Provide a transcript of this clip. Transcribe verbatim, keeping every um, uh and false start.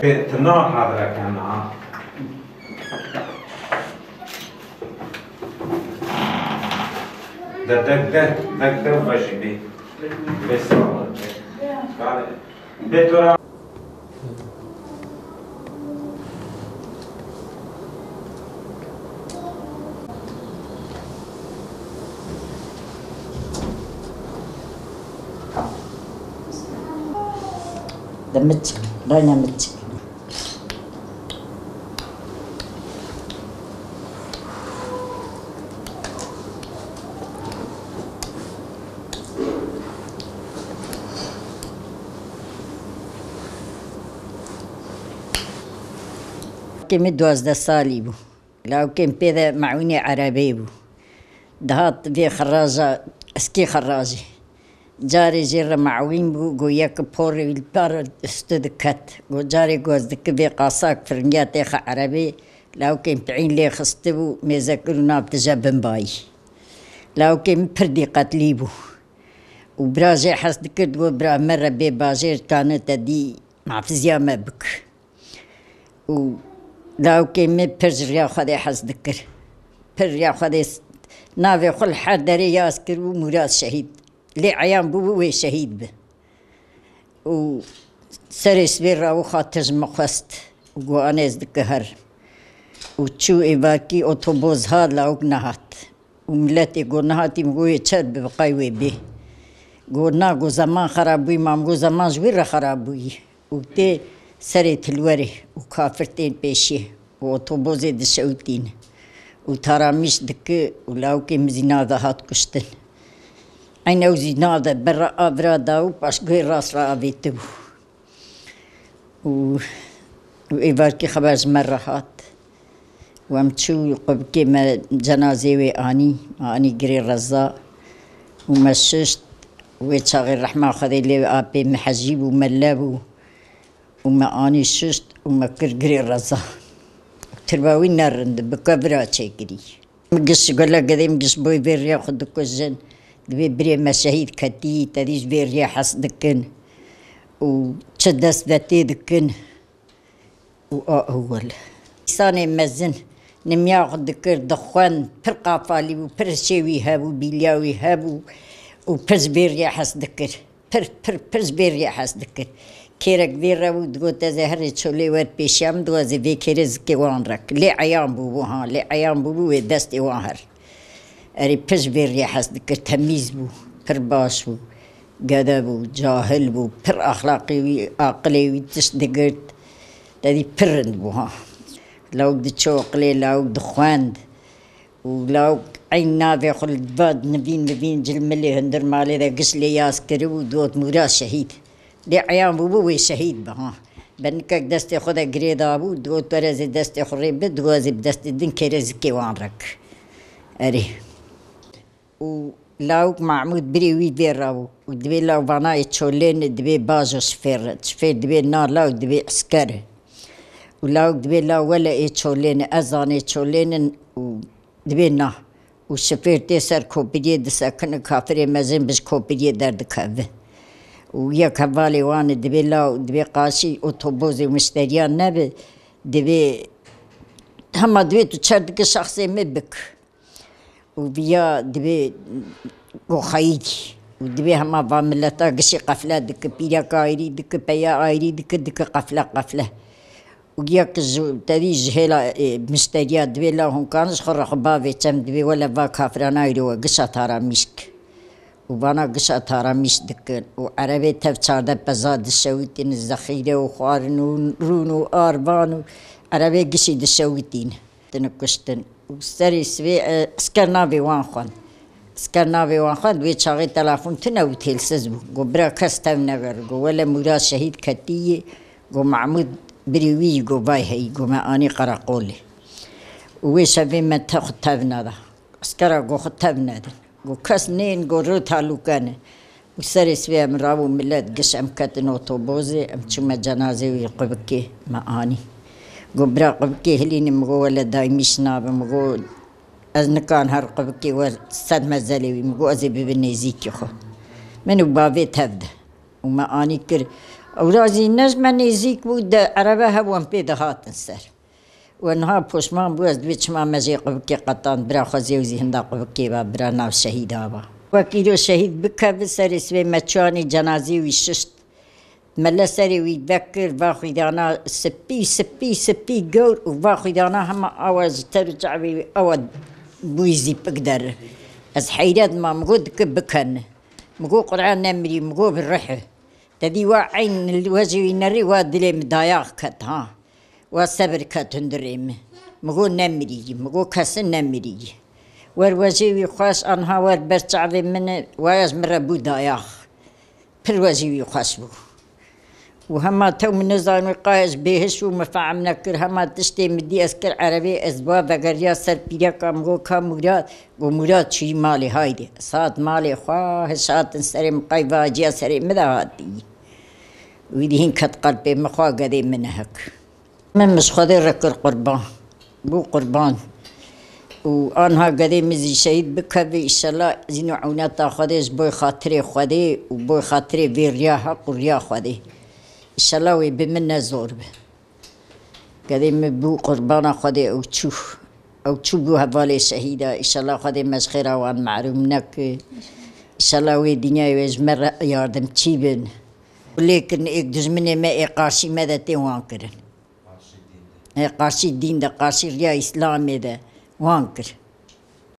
Pê tina hadre kena. De dek de, dek de vajî bê. Bê sağ ol. Bê tora. De miçik, rayna miçik. Lawkê min duwazdeh salî bû. Lawkê min pê de me'wînê erebê bû. Dihat vê xiraja, eskî xirajê. Carê jê re me'wîn bû, got yek porê wî li par stû diket. Got carê goz dike vê qasak firingiya têxe erebê, lawkê min pi'în lê xistibû, mêze kir û nav tije bin bayî. Lawkê min pir dîqetlî bû. Û bira jê hez dikir, digot bira me re bê bajêr kane te dî mehfiziya me bik. Û lawkê min pir ji riya Xwedê hez dikir. Pir riya Xwedê s-, navê xwe li her derê yaz kir û Mûrad şehîd. Lê eyan bûbû wê şehîd bi. Û serê sibê rawû xatir ji min xwest û got, "Anê ez dike herim." Û çû êvarkî otobos hat, lawik nehat. Û miletê got, "Nehatî?" Min got, "Yê çer bi, biqay wê bê." Got, "Na," got, "zeman xerab bûyî." Ma min got, "Zeman ji wî re xerab bûyî." Û tê serê tilwerê û kafir tên pêşiyê û otobozê dişewitîne. Û taramîş dike û lawikê min zî nav de hat kuştin. Eynî ew zî nav de ber re av vira da û paşguhê rast re avêtibû. Û, û êvarkî xeber ji me re hat. Û em çû qubikê me cenazê wê anî, me anî girê reza û me şişt. Wê çaxê rehma Xwedê lê wê apê min hejî bû, mele bû. Û me anî şişt û me kir girê reza. Tirba wî ne rind, bi kevira çêkirî. Min giş gele gedê min giş boy vê riya xwe dikujin. Divê birê me şehîd ketî, te dî ji vê riya hes dikin. Û çi dest ve tê dikin. Û a ewel. Însanê mezin nimiya xwe dikir, dixwend, pir qafalî bû, pir hişê wî hebû, bîliya wî hebû û pir ji vê riya hes dikir. Pir, pir, pir ji vê riya hes dikir. Kêrek vê re bû, digot, "Ez ê herê çolê wer pêşiya min, digot, ez ê vê kêrê zikê wan rek." Lê eyan bûbû, ha, lê eyan bûbû wê destê wan her. Erê, pir ji vê riya hes dikir, temîz bû, pir baş bû, gede bû, cahil bû, pir axlaqê wî, aqilê wî tişt digirt. Te dî pir rind bû, ha. Lawik diçû oqilê, lawik dixwend. Û lawik eyn navê xwe li va nivîn nivîn cilmilê hundir malê de giş lê yaz kiribû, digot, "Mûra şehîd." Lê eyan bûbû wê şehîd bi, ha. Benikek destê xwe de girê dabû, digot, "Were ez ê destê xwe rê bi, digot, ez ê bi destê din kêrê zikê wan rek." Erê. Û lawik Mahmûd birê wî vê rabû. Û dibê law vana ê çolên, dibê bajo şifêr, şifêr dibê na law, dibê esker. Û lawik dibê law wele ê çolên, ez zanê çolên in û dibê na. Û şifêr tê ser kopiriyê disekine, kafirê mezin bi ji kopiriyê derdikeve. Û yek hevalê wan e, dibê law, dibê qaşî otobozê muşteriyan nebe, dibê hema dibê tu çer dike şexsê me bik. Û viya dibê go xeyîdî. Û dibê hema va mileta gişî qefle dike, pîreka ayrî dike, peya ayrî dike, dike qefle qefle. Û yek ji tevî ji hêla, e, muşteriya dibê la hûn karin ji xwe re xwe bavê çem dibê wele va kafirana îro we gişa taramîşk. Û vana gişa taramîş dikin. Û erebê tev çardeh peza dişewitîn zexîre û xwarin û rûn û arvan û erebê gişî dişewitîn. Tini kuştin. Û serê sivê, e, esker navê wan xwend. Esker navê wan xwend, wê çaxê telefon tune û têlsiz bû. Got, "Bira kes tev neger." Got, "Wele Mûrad şehîd ketî yê." Got, "Mahmûd birî wî yî." Got, "Vay heyî." Got, "Me anî qereqolê." Û wê şevê me te xwe tev neda. Eskera got, "Xwe tev nedin." Got, "Kes nên." Got, "Ro talûke ne." Û serê sibê em rabû milet giş, em ketin otobozê, em çûme cenazê wî qubikê me anî. Got, "Bira qubikê hilîne." Min got, "Wele daymîş nabe." Min got, "Ez nikan her qubikê we sed mezelê wî." Min got, "Ez ê bibin nêzîkî xwe." Min û bavê tev de. Û me anî kir. Ewra zî ne ji me nêzîk bû, de erebe hev wan pê dihatin ser. Û niha poşman bû, ez divê çima me jê quvikê qetand, bira xwe zêw zî hinda quvikê va, bira nav şehîda va. Wek îro şehîd bikeve serê sibê me çû anî cenazê wî şişt. Mele serê wî vekir, va xwîdana spî, spî, spî gewr û va xwîdana hema awa ji ter û çavê wî awa bûyî zîpik der. Ez heyret mam, min got dike bikene. Min got Qur'an nemirî, min got bi ruh e. Te dî wa eyn li wejê wî nerî, wa dilê min dayax ket ha. Wa sebir ket hundirê min. Min got nemirî, min got kesin nemirî. Wer wejê wî xweş, anha wer ber çavê min e, waya ji min re bû dayax. Pir wejî wî xweş bû. Û hema tew min nizan wî qay ez bêhiş û min fehm nekir. Hema tiştê min dî ez kir erebê, ez wa vegeriya ser pîreka min got ka Mûrad, got Mûrad çûyî malê haydê. Ez hat malê xwe, hiş hatin serê min qay vaciya serê min de hatî. Wî dî hîn ket qelpê min xwe gedê min hek. Min ji Xwedê re kir qurban. Bû qurban. Û anha gedê min zî şehîd bikeve, îşellah zîn û ewneta Xwedê ji boy xatirê Xwedê û boy xatirê vê riya heq û riya Xwedê. Îşellah wê bi min ne zor be. Gedê min bû qurbana Xwedê ew çû. Ew çû bû hevalê şehîda. Îşellah Xwedê me ji xêra wan mehrûm neke. Îşellah wê dinyayê wê ji me re yardimçî bin. Lê kirin êk dijminê me ê qarşî me de tê wan kirin. Ê qarşî dîn de, qarşî riya Îslamê de wan kir.